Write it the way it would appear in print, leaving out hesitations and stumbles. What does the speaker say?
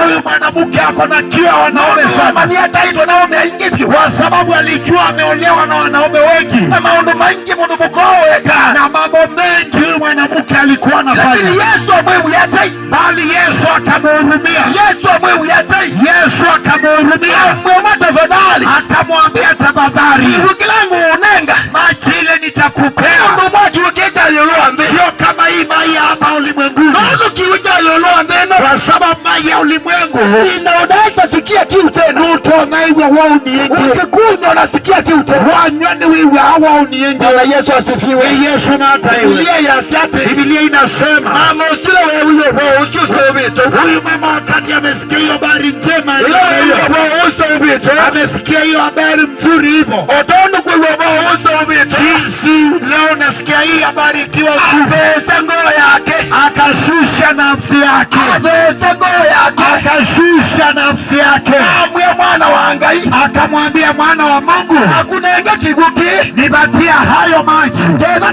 Huyu mwanamke ako na kiu ya wanaume sana, Mani ataitwa naume aingi vyu. Kwa sababu alijua ameolewa na wanaume wengi Na maundu maingi mundu mukoweka. Na mambo mengi huyu mwanamke alikuwa Lakini anafanya, Yesu amwiwia tei. Bali Yesu akamhurumia. Yesu amwiwia tei. Yesu akamhurumia, Amwema tafadhali. Akamwambia, "Tafadhali, Kiwu kilangu unenga. Maji ile nitakupea Undu mwa kiwu kicha yulu nthi. Sio kama hii mai ya hapa ulimwenguni, Nundu kiwu cha yulu nthi ino. Kwa sababu mai ya ulimwengu Ina unaweza sikia kiu tena. Nutonaigwa waunienge. Ukikunywa unasikia kiu tena. Wanywa ni wiwa waunienge. Bwana Yesu asifiwe. Yesu na hata iwe. Biblia yasiate. Biblia inasema Mama usile wewe wewe usio huyu mama wakati amesikia hiyo habari njema, amesikia hiyo habari mzuri hivyo, Otondu kwiwa wewe jinsi leo nasikia hii habari ikiwa nzuri, Athece ngoo yake. Akashusha nafsi yake, Athece ngoo yake. Akashusha nafsi yake, Amwia mwana wa Ngai. Akamwambia, "Mwana wa Mungu, Akunenga kiguki. Nipatia hayo maji." Tena.